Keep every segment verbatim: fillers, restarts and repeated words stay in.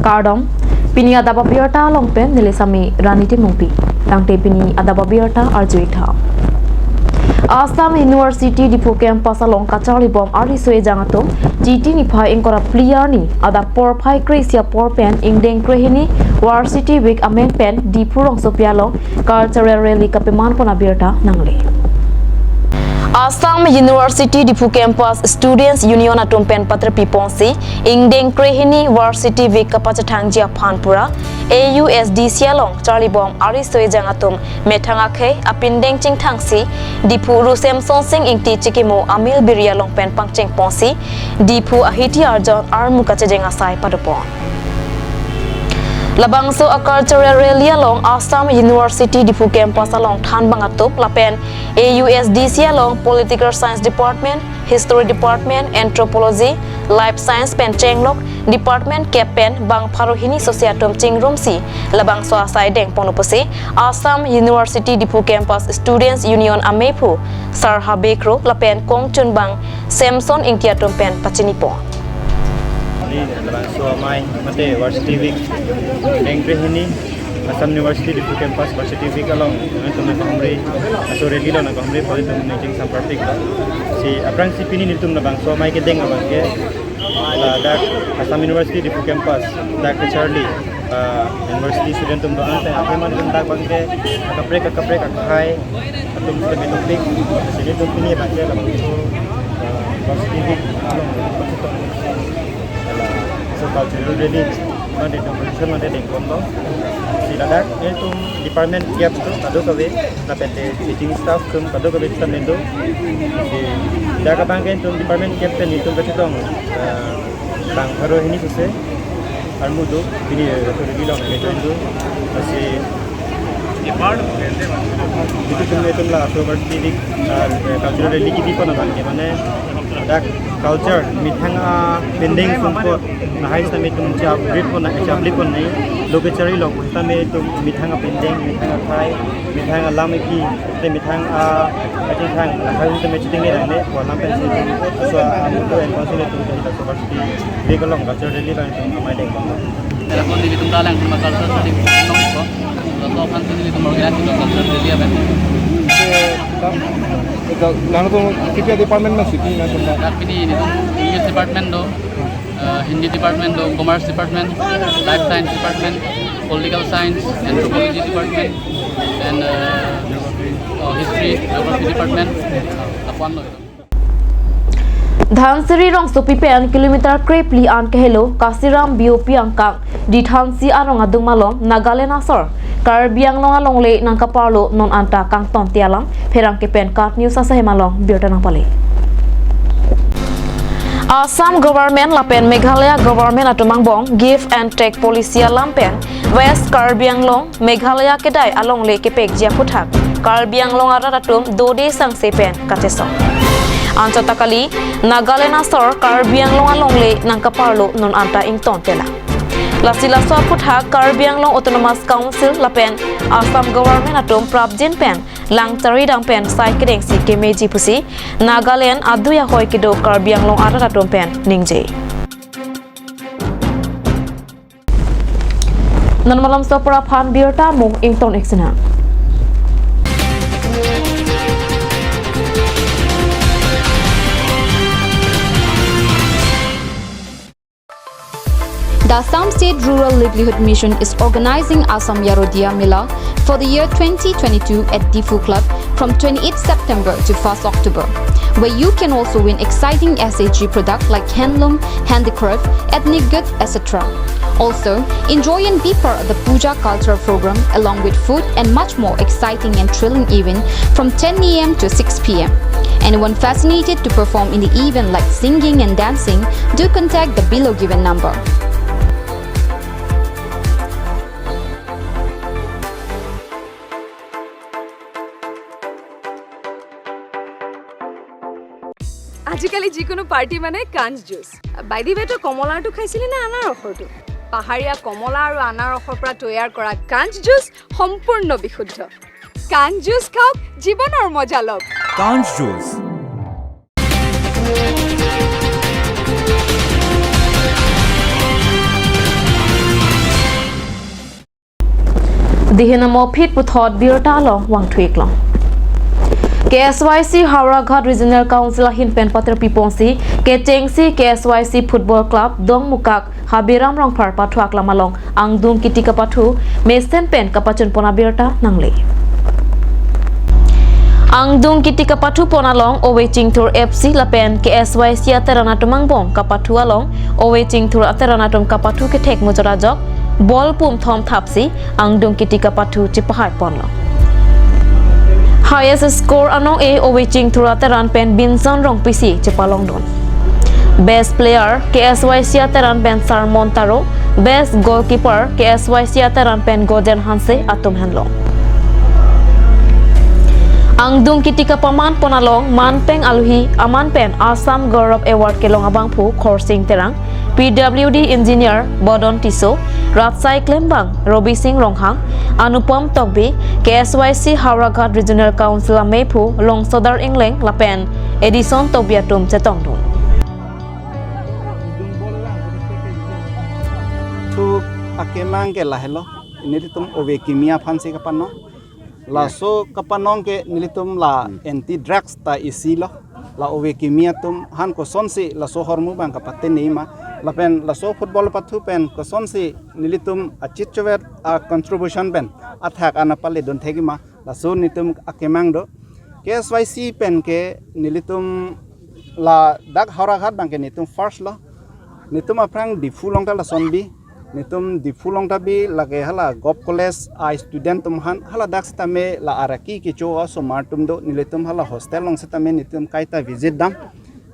Kardom, pini adap abirta along pen neli Sami Rani Timungpi. Tangte pini adap abirta arju-ik tha. Assam University Diphu campus along kacharlibom ariso ejang atum Chiti niphai ingkoi ra phli arni adap porphai kre-isi apor pen ingdeng krehini Varsity Week ameng pen Diphu rongsopi along cultural rally kapeman pon abirta nangle. Assam University Diphu Campus Students Union atum pen patirpi ponsi ingdeng krehini Varsity Week kapachethangji aphan pura A U S D C along charlibom ariso ejang atum methang akhei apindeng chingthangsi Diphu Ru Semsonsing Ingti chikimo amilbiri along pen pangcheng ponsi Diphu ahiti arjon armu kachejeng asai padopon. Labangso a-cultural rally along Assam University Diphu campus along thanbang atum lapen A U S D C along Political Science Department, History Department, Anthropology, Life Science pen chenglok department kep pen bang pharo hini sose atum chingrumsi labangso asai dengpon pusi Assam University Diphu Campus Students Union amephu Sar Habe Kro lapen kongchunbang Semson Ingti atum pen pachinipon. Ini labangso amei mate Varsity Week ingdeng krehini Assam University Diphu Campus Varsity Week along nangtum nangkahumri, aso rally lo nangkahumri poli tum nangching samparpik lo. Si aphrangsi pini nelitum labangso amei kedeng abangke ladak Assam University Diphu Campus dak kacharli, ah, university student atum do-an pen athema nelitum dak abangke akaprek akaprek akhei atum sitame dopik. Si nelitum pini abangke labangso, ah, Varsity Week along labangso, ala, so cultural rally mate competition mate dengpon lo. Si ladak nelitum department kep atum kadokave lapen te teaching staff atum kadokave sitame do. Si dak abangke nelitum department kep pen nelitum kachetong, ah, bang pharo hini sose armu do, pini, eh, rally along ke join do. Lasi nelitum, nelitum laso Varsity Week, ah, eh, cultural rally kipipon abangke mane dak culture methang apindeng sumpot lahai sitame itum chaplik pon, chaplik pon nangji, lo kacharli lo sitame itum methang apindeng, methang akhei, methang alam eki, te methang a, kachingthang lahai sitame chiteng ne nangne, pu alam pensi itum laso amutu and council itum ke laso Varsity Week along cultural rally abang itum amei dengpon. Telepon di itum dalang itum culture study nong iko. Laso aphan si nelitum organize itum culture rally abang. Ito, nangtum kepi department ma Chiti nangtum ta? Dak pini nelitum English department do, eh, Hindi department do, Commerce department, Life Science department, Political Science, Anthropology department, and, eh, oh, History, Geography department, eh, lapuan lo itum. Dhansiri rongsopi pen kilometer krephli an kehelo Kasiram B O P angkang Dithansi arong adung malom Nagaland asor Karbi Anglong alongle nangkaparlo non anta kangtonte alam pherangke pen KAT News asahem along birta nangpale. Assam government lapen Meghalaya government atum angbong give and take policy alam pen West Karbi Anglong Meghalaya kedai alongle kepekji aphuthak Karbi Anglong arat atum dode sangse pen kachesong. Anchot ta kali, Nagaland asor Karbi Anglong alongle nangkaparlo non anta ingtonte lang. Lasi laso aphuthak Karbi Anglong Autonomous Council lapen Assam government atum prapjin pen lang charidam pen sai kedengsi kemeji pusi Nagaland adui ahoi kedo Karbi Anglong arat atum pen ningje. Non malomso pura aphan birta mung ington-ik sinang. The Assam State Rural Livelihood Mission is organizing Assam Yarodia Mela for the year twenty twenty-two at Diphu Club from twenty-eighth September to first October, where you can also win exciting S H G product like handloom, handicraft, ethnic goods, et cetera. Also, enjoy and be part of the Puja cultural program along with food and much more exciting and thrilling event from ten A M to six P M. Anyone fascinated to perform in the event like singing and dancing, do contact the below given number. আজিকালি যিকোনো পাৰ্টি মানে কাঞ্চ juice. By the way, তই কমলাৰটো খাইছিলি নে আনাৰসৰটো? পাহাৰীয়া কমলা আৰু আনাৰসৰ পৰা তৈয়াৰ কৰা কাঞ্চ জুচ সম্পূৰ্ণ বিশুদ্ধ। কাঞ্চ জুচ খাওক, জীৱনৰ মজা লওক। কাঞ্চ juice. Dihin amo phit puthot birta along vangthu-ik long. K S Y C Howraghat Regional Council ahin pen paterpi ponsi kechengsi K S Y C Football Club Dongmukak Habiram Rongphar pathu aklam along angdung kiti kapathu mesen pen kapachun pon abirta nangle. Angdung kiti kapathu pon along Ove Chingthur F C lapen K S Y C ateran atum angbong kapathu along Ove Chingthur ateran atum kapathu kethek mujor ajok ball pum thom thapsi angdung kiti kapathu chepahai ponlo. Highest score anong-e Ove Chingthur ateran pen Binson Rongpisi chepalongdun. Best player K S Y C ateran pen Sarmon Taro, best goalkeeper K S Y C ateran pen Gojen Hanse atum henlo. Angdung kiti kapaman pon along manpeng aluhi aman pen Assam Gaurav Award kelong abangphu Khorsing Terang, P W D engineer Bodon Tisso, Ratsai Klembang, Robi Singh Ronghang, Anupam Tokbi, K S Y C Howraghat Regional Council amephu Longsodar Engleng lapen Edison Tokbi atum chetongdun. Thu akemang ke lahelo, nelitum Ove Kimi aphansi kapanong. Laso kapanong ke nelitum la anti drugs ta isi lo. La Ove Kimi atum aphan kosonsi laso ahormu abang kapatene ma. Lapen laso football pathu pen kosonsi nelitum achit chover a-contribution pen athak an paledun thek ma. Laso nelitum akemang do. K S Y C pen ke nelitum ladak Howraghat abang ke nelitum first lo. Nelitum aphrang Diphu along ta lason bi. Nelitum Diphu along ta bi lake hala Govt College a-student atum aphan haladak sitame la araki kecho osomar atum do, nelitum hala hostel along sitame nelitum kaita visit dam.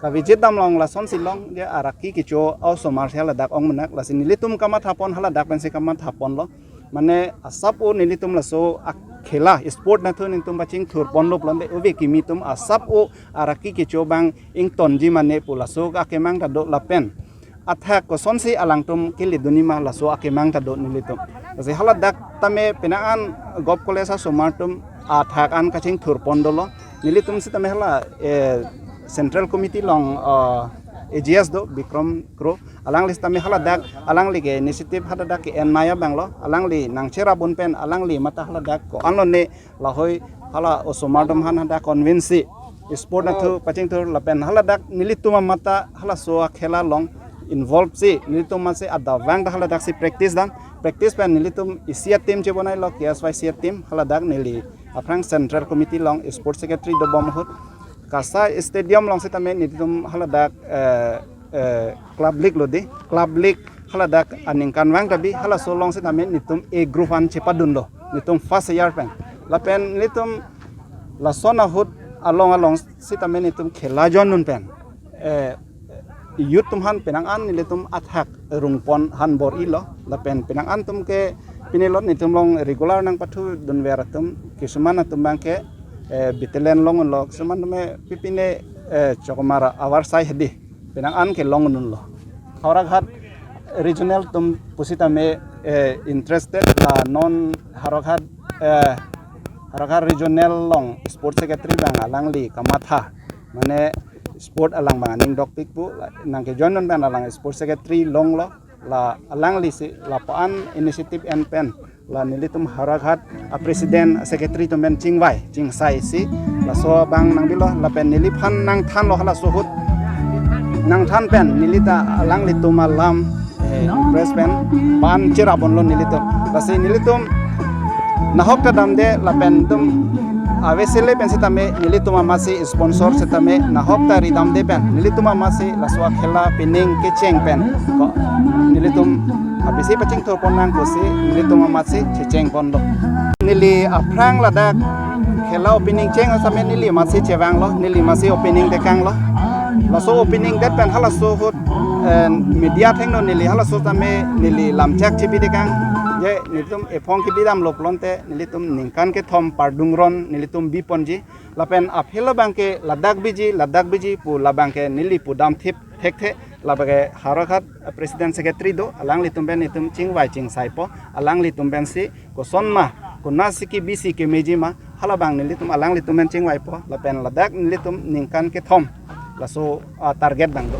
Ka-visit dam along lasonsi long je araki kecho osomar si haladak ong menak, lasi nelitum kamatha pon haladak pensi kamatha ponlo. Mane asap o nelitum laso akhela sport nathu nelitum pachingthur ponlo pulote Ove Kimi atum asap o araki kecho abang ingtonji mane pu laso akemang ta do lapen athak kosonsi alangtum keledunji ma laso akemang ta do nelitum. Lasi haladak tame penang an Govt College asomar atum athak an kachingthur pon dolo. Nelitum sitame hala, eh, Central Committee along, eh, A G S do Bikram Kro. Alangli sitame haladak, alangli ke initiative haladak ke-en maya abang lo. Alangli nangcherap un pen, alangli matha haladak ko-an lone lahei hala osomar atum aphan hadak convince si sport nathu pachingthur lapen haladak nelitum amatha halaso akhela along involve si nelitum amatsi adavang ta haladak si practice dam. Practice pen nelitum isi a-team chebonai lo, K S Y C a-team, haladak neli aphrang Central Committee along Sports Secretary dobom ahut KASA Stadium along sitame nelitum haladak, eh, eh, Club League lo di. Club League haladak aningkanvang ta bi halaso along sitame nelitum A group an chepadunlo. Nelitum first year pen. Lapen nelitum lason ahut along along sitame nelitum khela join un pen, eh, youth atum aphan penang an nelitum athak rung pon han bor-ilo. Lapen penang an atum ke pine lo nelitum along regular nangpathudunver atum, kisuman atum abang ke, eh, battalion along lo, kisuman atum ke pipine, eh, Chokomar avarsai hedi. Penang an ke long un lo. Howraghat regional atum pusitame, eh, interested la non Howraghat, eh, Howraghat regional along sports secretary abang alangli kamatha. Mane sport alang abang aning dokpik pu, la, nangkejoin un pen alang sports secretary longlo, la alangli si lapu-an initiative en pen la nelitum Howraghat a-president secretary atum pen chingvai chingsai si laso abang nangbilo lapen neliphan nangthanlo halaso ahut. Nangthan pen neli ta alanglitum alam, eh, press pen pan cherap unlo nelitum. Lasi nelitum nahok ta damde lapen itum avesele pen sitame nelitum amatsi sponsor sitame nahok ta ridamde pen nelitum amatsi laso akhela pining kecheng pen ko nelitum abisi pachingthur pon nang pusi nelitum amatsi checheng ponlo. Neli aphrang ladak khela opening cheng asame neli amatsi chevanglo, neli amatsi opening tekanglo. Laso opening det pen halaso ahut, eh, media athengno neli halaso tame neli lamchak chebi tekang. Je nelitum ephong kebi damlo pulote nelitum ningkan kethom pardung ron nelitum bi ponji. Lapen aphi labang ke ladak biji, ladak biji pu labang ke neli pudam thip thekthe, labang ke Howraghat president secretary do, alanglitum pen itum chingvai chingsaipo, alanglitum pensi kosonma, konatsi kebisi kemeji ma, halabang nelitum alanglitum pen chingvaipo, lapen ladak nelitum ningkan kethom, laso, ah, target abang do.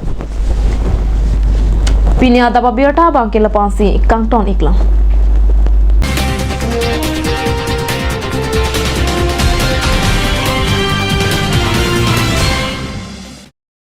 Pini adap abirta abang ke lapu-ansi kangton-ik lang.